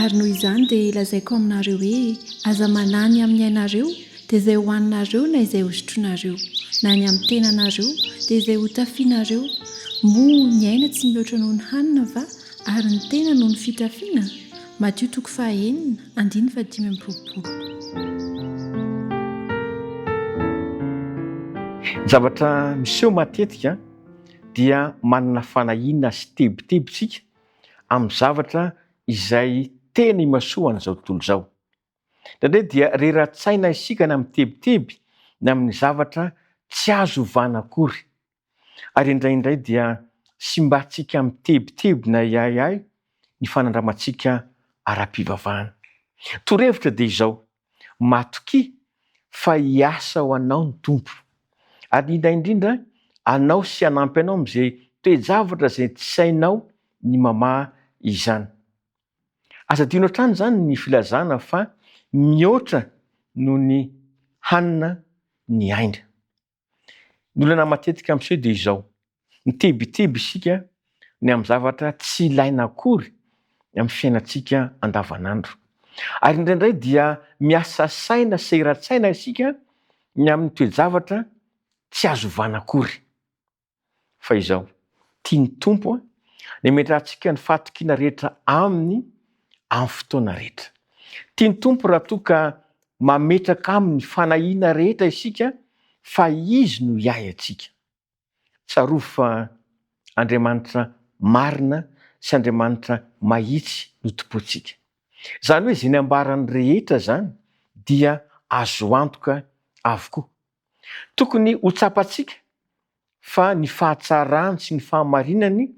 Ary noho izany dia lazaiko aminareo hoe, Aza manahy ny amin'ny ainareo, dia izay hohaninareo na izay hosotroinareo, na ny amin'ny tenanareo, dia izay hotafianareo. Moa ny aina tsy mihoatra noho ny hanina va, ary ny tena noho ny fitafiana? Matio toko fahaenina, andininy fahadimy amby roapolo. Ny zavatra miseho matetika dia manana fanahiana sy tebiteby isika amin'ny zavatra izay tena imasoan'izao tontolo izao. Indraindray dia rera-tsaina isika na mitebiteby ny amin'ny zavatra tsy azo ovana akory. Ary indraindray dia simbantsika mitebiteby na ahiahiahy ny fanandramantsika ara-pivavahana. Torohevitra dia izao, matokia fa hiasa ho anao ny Tompo. Ary indrindra indrindra anao sy hanampy anao amin'izay toe-javatra izay tsy hainao ny mamaha izany. Aza adino hatrany izany ny filazana fa mihoatra noho ny hanina ny aina. Ny olana matetika miseho dia izao, mitebiteby isika ny amin'ny zavatra tsy ilaina akory amin'ny fiainantsika andavanandro. Ary indraindray dia miasa saina sy sahiran-tsaina isika ny amin'ny toe-javatra tsy azo ovana akory. Fa izao, tian'ny Tompo ny hametrahantsika ny fahatokiana rehetra Aminy amin'ny fotoana rehetra. Tian'ny Tompo raha toa ka mametraka Aminy ny fanahiana rehetra isika fa Izy no hiahy antsika. Tsarovy fa Andriamanitra marina sy Andriamanitra mahitsy no tompointsika. Izany hoe izay nambarany rehetra izany dia azo antoka avokoa. Tokony ho tsapantsika fa ny fahatsarany sy ny fahamarinany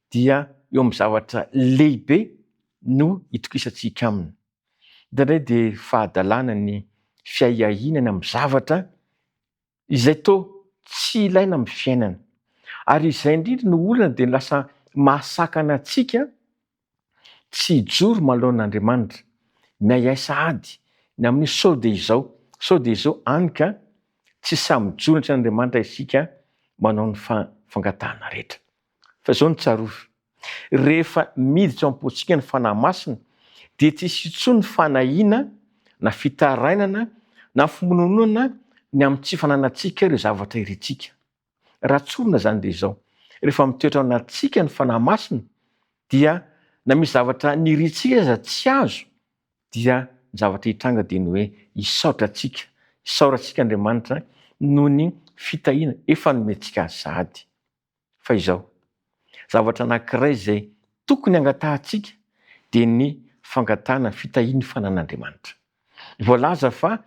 dia eo amin'ny zavatra lehibe no itokisantsika aminy. Indraindray dia fahadalana ny fiahiahiana ny amin'ny zavatra izay toa tsy ilaina amin'ny fiainana. Ary izay indrindra no olana dia lasa mahasakana antsika tsy hijoro manoloana an'Andriamanitra, miahiahy sahady ny amin'ny sao dia izao, sao dia izao, any ka tsy sahy mijoro anatrehan'Andriamanitra isika manao ny fangatahana rehetra. Fa izao no tsarovy, rehefa miditra ao am-pontsika ny Fanahy Masina dia tsy hisy intsony fanahiana na fitarainana na fimonomononana ny amin'ny tsy fananantsika ireo zavatra irintsika. Raha tsorina izany dia izao, rehefa mitoetra ao anatintsika ny Fanahy Masina dia na misy zavatra nirintsika aza tsy azo dia ny zavatra hitranga dia ny hoe hisaotra antsika, hisaorantsika Andriamanitra noho ny fitahiana efa nomentsika azy sahady. Fa izao, zavatra anankiray izay tokony hangatahantsika dia ny fangatahana ny fitahian'ny fanan'Andriamanitra. Voalaza fa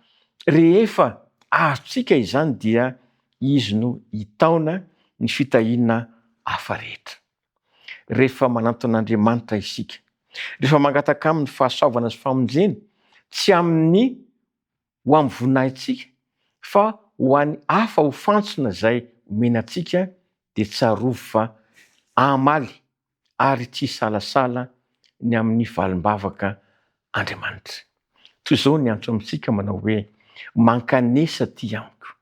rehefa azontsika izany dia Izy no hitaona ny fitahiana hafa rehetra. Rehefa manantona an'Andriamanitra isika, rehefa mangataka Aminy fahasoavana sy famonjena, tsy amin'ny ho amin'ny voninahitsika fa ho an'ny hafa ho fantsona izay omena antsika dia tsarovy fa hamaly ary tsy hisalasala ny amin'ny valim-bavaka Andriamanitra. Toy izao ny antso amintsika manao hoe, Mankanesa aty amiko.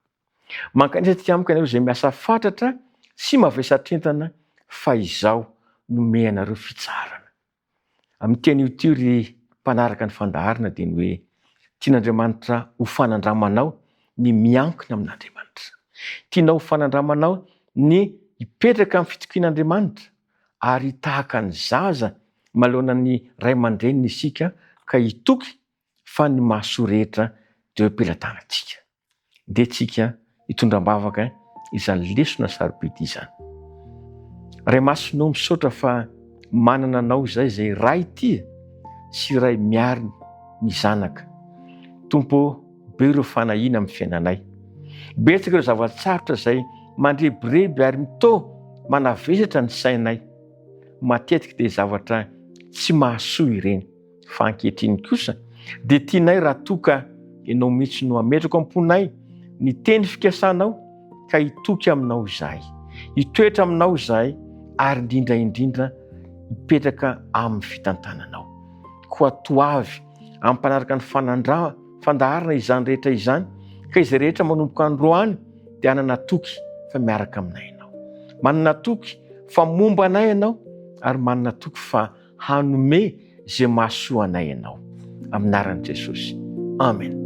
Mankanesa aty amiko ianareo izay miasa fatratra sy mavesatr'entana fa izaho no omey anareo fitsaharana. Amin'ity anio ity ry mpanaraka ny fandaharana dia ny hoe tian'Andriamanitra ho fanandramanao ny miankina amin'Andriamanitra. Tianao ho fanandramanao ny hipetraka amin'ny fitokian'Andriamanitra ary tahaka ny zaza manoloana ny ray aman-dreniny isika ka hitoky fa ny mahasoa rehetra dia eo am-pelatanantsika. Ndeha tsika hitondra am-bavaka izany lesona sarobidy izany. Ray Masina ô, misaotra fa manana Anao izay izay Ray tia sy Ray miary ny zanaka. Tompo ô, be ireo fanahiana amin'ny fiainanay. Betsaka ireo zava-tsarotra izay mandrebireby ary mitoa manavesatra ny sainay. Matetika dia zavatra tsy mahasoa ireny. Fa ankehitriny kosa dia tianay raha toa ka Ianao mihitsy no hametraka ao am-ponay ny teny fikasanao ka hitoky aminao izahay, hitoetra aminao izahay ary indrindra indrindra hipetraka amin'ny fitantananao. Koa toavy ampanaraka ny fanandra fandaharana izany rehetra izany ka izay rehetra manomboka androany dia hanana toky fa miaraka aminay ianao. Manana toky fa momba anay ianao ary manana toky fa hanome. izay mahasoa anay Ianao. Amin'ny anaran'i Jesosy. Amen.